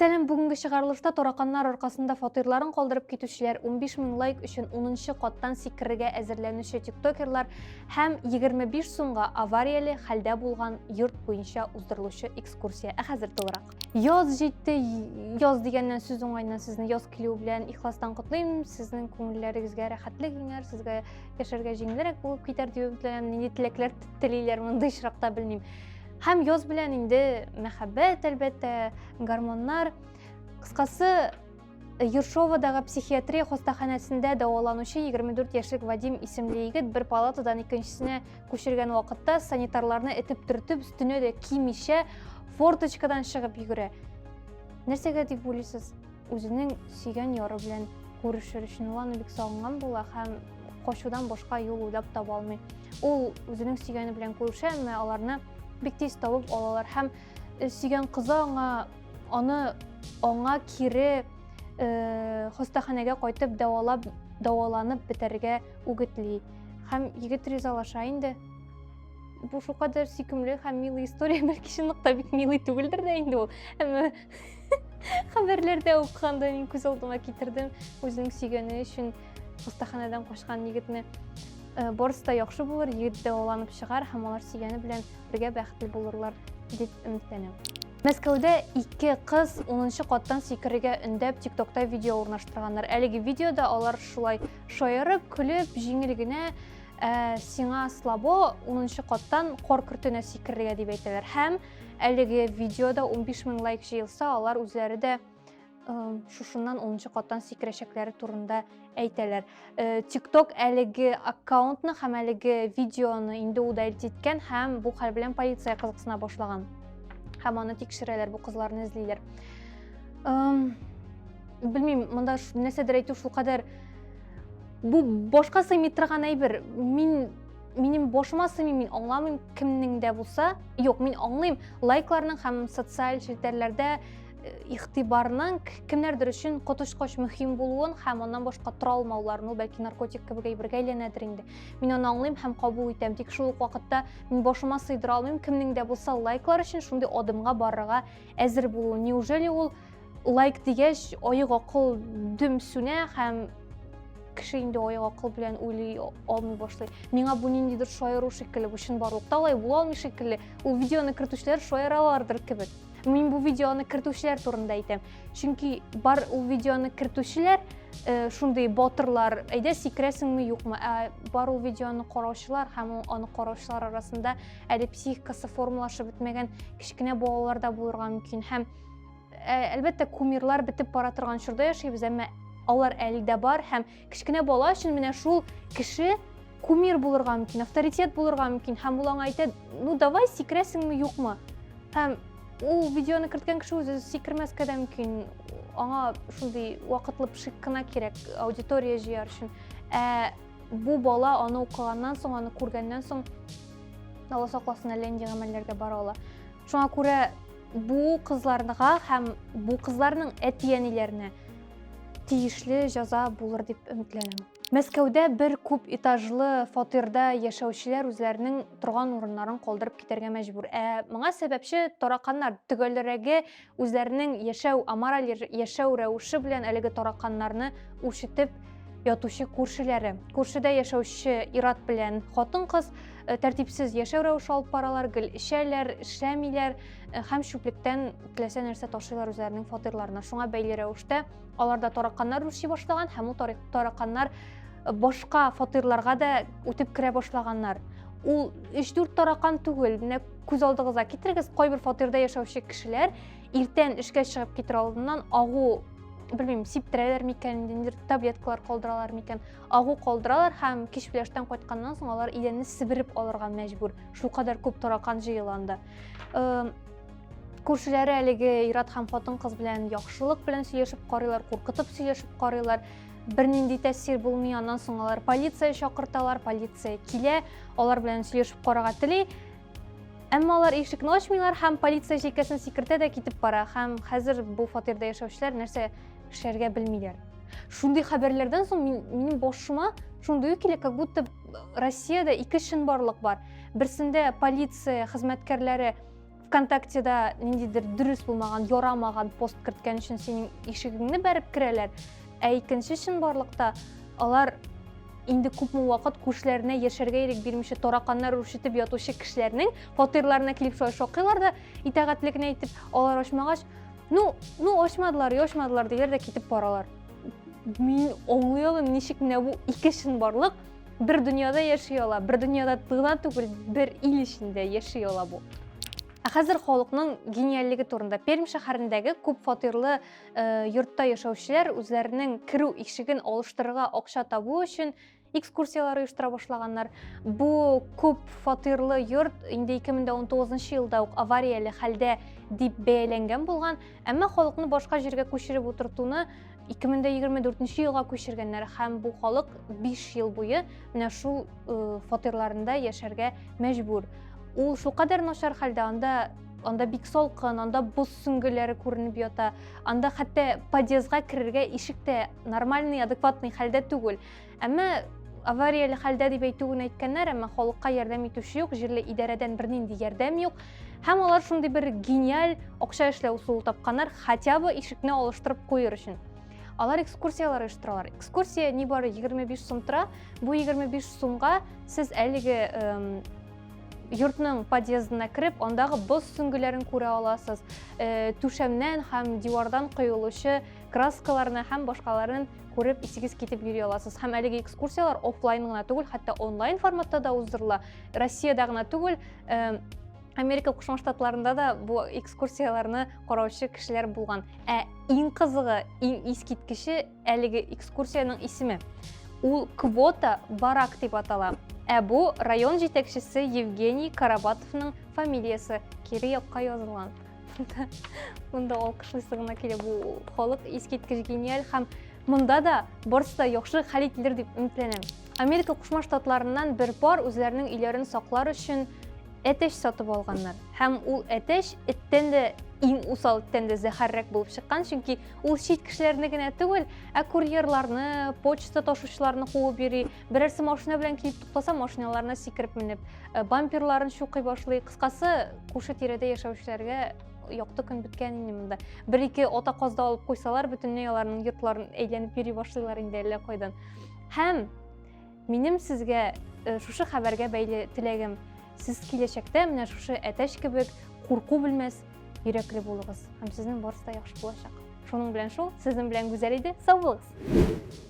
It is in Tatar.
Сәлам, бүгенге чыгарылышта тараканнар аркасында фатирларын калдырып китүчеләр, 15 мең лайк өчен 10 каттан сикерергә әзерләнүче тиктокерлар һәм 25 сумга аварияле хәлдә булган йорт буенча уздырылучы экскурсия. Ә хәзер тулырак. Яз җитте, яз дигәннән сүз уңаеннан сезне яз килүе белән ихластан котлыйм. Сезнең күңелләрегезгә рәхәтлек иңәр, сезгә яшәргә җиңелрәк булып китәр дип өметләнәм. Нинди теләкләр телиләр мондый очракта белмим. Һәм яз белән инде мәхәббәт, әлбәттә, гормоннар. Кыскасы, Ершовадагы психиатрия хастаханәсендә дәваланучы 24 яшьлек Вадим исемле егет бер палатадан икенчесенә күчергән вакытта санитарларны этеп төртеп, өстенә дә кимичә форточкадан чыгып йөгерә. Нәрсәгә дип уйлыйсыз? Үзенең сөйгән яры белән күрешер өчен ул аны бик сагынган була һәм качудан башка юл уйлап таба алмый. Ул үзенең сөйгәне белән күрешә, әмма аларны бик тиз табып алалар һәм э, сөйгән кызы аңа аны аңа кире э, хастаханәгә кайтып дәвалап дәваланып бетәргә үгетли. Һәм егет ризалаша инде. Бу шулкадәр сөйкемле һәм милый история, бәлки чынлыкта бик милый түгелдер дә инде ул. Әмма хәбәрләрдә укыганда мин күз алдыма китердем үзенең сөйгәне өчен хастаханәдән качкан егетне. Э, барысы да яхшы булыр, егет дәваланып чыгар һәм алар сөйгәне белән бергә бәхетле булырлар дип өметләнәм. Мәскәүдә ике кыз 10 каттан сикерергә өндәп ТикТокта видео урнаштырганнар. Әлеге видеода алар шулай шаярып, көлеп, җиңел генә ә, сиңа слабо 10 каттан кар көртенә сикерергә дип әйтәләр. Һәм әлеге видеода 15 мең лайк җыелса, алар үзләре дә шушыннан 10 каттан сикерәчәкләре турында әйтәләр. TikTok әлеге аккаунтны һәм әлеге видеоны инде удалить иткән һәм бу хәл белән полиция кызыксына башлаган. Һәм аны тикшерәләр, бу кызларны эзлиләр. Белмим, монда нәрсәдер әйтү шулкадәр бу башка сыймый торган әйбер. Мин минем башыма сыймый, мин аңламыйм кемнең дә булса. Юк, мин аңлыйм лайкларның һәм социаль челтәрләрдә э, игътибарның кемнәрдер өчен коточкыч мөһим булуын һәм аннан башка тора алмауларын, ул бәлки наркотик кебек әйбергә әйләнәдер инде. Мин аны аңлыйм һәм кабул итәм. Тик шул ук вакытта мин башыма сыйдыра алмыйм кемнең дә булса лайклар өчен шундый адымга барырга әзер булуын. Неужели ул лайк дигәч, аек акыл дөм сүнә һәм кеше инде аек акыл белән уйлый алмый башлый. Миңа бу ниндидер шаяру шикелле, бу чынбарлыкта алай була алмый шикелле. Ул видеоны кертүчеләр шаяралардыр кебек. Мин бу видеоны кертүчеләр турында әйтәм. Чөнки бар ул видеоны кертүчеләр э, шундый батырлар, әйдә сикерәсеңме, юкмы? Ә бар ул видеоны караучылар һәм аны караучылар арасында әле психикасы формалашып бетмәгән кечкенә балалар да булырга мөмкин. Һәм Ә, әлбәттә, кумирлар бетеп бара торган чорда яшибез, әмма алар әле дә бар һәм кечкенә бала өчен менә шул кеше кумир булырга мөмкин, авторитет булырга мөмкин һәм ул аңа әйтә, ну давай сикерәсеңме, юкмы? Һәм ул видеоны керткән кеше үзе сикермәскә дә мөмкин. Аңа шундый вакытлы пшик кына кирәк аудитория җыяр өчен. Ә бу бала аны укыганнан соң, аны күргәннән соң, Алла сакласын, әллә нинди гамәлләргә бара ала. Шуңа күрә бу кызларга һәм бу кызларның әти-әниләренә тиешле җәза булыр дип өметләнәм. Мәскәүдә бер күп этажлы фатирда яшәүчеләр үзләренең торган урыннарын калдырып китәргә мәҗбүр. Ә моңа сәбәпче тараканнар, төгәлрәге үзләренең яшәү, амораль яшәү рәвеше белән әлеге тараканнарны үрчетеп ятучы күршеләре. Күршедә яшәүче ир-ат белән хатын-кыз э, тәртипсез яшәү рәвеше алып баралар, гел эчәләр, эшләмиләр э, һәм чүплектән теләсә нәрсә ташыйлар үзләренең фатирларына. Шуңа бәйле рәвештә аларда тараканнар үрчи башлаган һәм ул тараканнар э, башка фатирларга да үтеп керә башлаганнар. Ул 3-4 таракан түгел, менә күз алдыгызга китерегез, кайбер фатирда яшәүче кешеләр иртән эшкә чыгып китер алдыннан агу белмим, сиптерәләр микән, ниндидер таблеткалар калдыралар микән, агу калдыралар һәм кич пляжтан кайтканнан соң алар идәнне себереп алырга мәҗбүр. Шулкадәр күп таракан җыела анда. Күршеләре әлеге ир-ат һәм хатын-кыз белән яхшылык белән сөйләшеп карыйлар, куркытып сөйләшеп карыйлар. Бернинди тәэсир булмый, аннан соң алар полиция чакырталар, полиция килә, алар белән сөйләшеп карарга тели. Әмма алар ишекне ачмыйлар һәм полиция җилкәсен сикертә дә китеп бара. Һәм хәзер бу фатирда яшәүчеләр нәрсә эшләргә белмиләр. Шундый хәбәрләрдән соң мин, минем башыма шундый уй килә, как будто Россиядә ике чынбарлык бар. Берсендә полиция хезмәткәрләре ВКонтактеда ниндидер дөрес булмаган, ярамаган пост керткән өчен синең ишегеңне бәреп керәләр. Ә икенче чынбарлыкта алар инде күпме вакыт күршеләренә яшәргә ирек бирмичә тараканнар үрчетеп ятучы кешеләрнең фатирларына килеп шулай шакыйлар да, итагатьлегенә әйтеп, алар ачмагач, ну, ну ачмадылар, ачмадылар диләр дә китеп баралар. Мин аңлый алмыйм, ничек менә бу ике чынбарлык бер дөньяда яши ала, бер дөньяда гына түгел, бер ил эчендә яши ала бу. Ә хәзер халыкның гениальлеге турында. Пермь шәһәрендәге күп фатирлы э, йортта яшәүчеләр үзләренең керү ишеген алыштырырга акча табу өчен экскурсияләр оештыра башлаганнар. Бу күп фатирлы йорт инде 2019 елда ук аварияле хәлдә дип бәяләнгән булган, әмма халыкны башка җиргә күчереп утыртуны 2024 елга күчергәннәр һәм бу халык 5 ел буе менә шул э, фатирларында яшәргә мәҗбүр. Ул шулкадәр начар хәлдә, анда анда бик салкын, анда боз сөңгеләре күренеп ята, анда хәтта подъездга керергә ишек тә нормальный, адекватный хәлдә түгел. Әмма аварияле хәлдә дип әйтүен әйткәннәр, әмма халыкка ярдәм итүче юк, җирле идарәдән бернинди ярдәм юк. Һәм алар шундый бер гениаль акча эшләү ысулы тапканнар, хотя бы ишекне алыштырып куер өчен. Алар экскурсияләр оештыралар. Экскурсия нибары 25 сум тора. Бу 25 сумга сез әлеге йортның подъездына кереп, андагы боз сөңгеләрен күрә аласыз, э, түшәмнән һәм дивардан коелучы краскаларны һәм башкаларын күреп исегез китеп йөри аласыз. Һәм әлеге экскурсияләр офлайн гына түгел, хәтта онлайн форматта да уздырыла. Россиядә гына түгел, э, Америка Кушма Штатларында да бу экскурсияләрне караучы кешеләр булган. Ә иң кызыгы, иң искиткече әлеге экскурсиянең исеме. Ул квота барак дип атала. Ә бу район җитәкчесе Евгений Карабатовның фамилиясе кире якка язылган. Монда алкышлыйсы гына килә бу халык искиткеч гениаль һәм монда да барысы да яхшы хәл ителер дип өметләнәм. Америка Кушма Штатларыннан бер пар үзләренең өйләрен саклар өчен әтәч сатып алганнар. Һәм ул әтәч эттән дә иң усал эттән дә зәһәррәк булып чыккан, чөнки ул чит кешеләрне генә түгел, ә курьерларны, почта ташучыларны куып йөри. Берәрсе машина белән килеп туктаса, машиналарына сикереп менеп, э, бамперларын чукый башлый. Кыскасы, күрше тирәдә яшәүчеләргә якты көн беткән инде монда. Бер-ике ата каз да алып куйсалар, бөтенләй аларның йортларын әйләнеп йөри башлыйлар инде әллә кайдан. Һәм минем сезгә э, шушы хәбәргә бәйле теләгем, сез киләчәктә менә шушы әтәч кебек курку белмәс йөрәкле булыгыз һәм сезнең барысы да яхшы булачак. Шуның белән шул, сезнең белән Гүзәл иде. Сау булыгыз.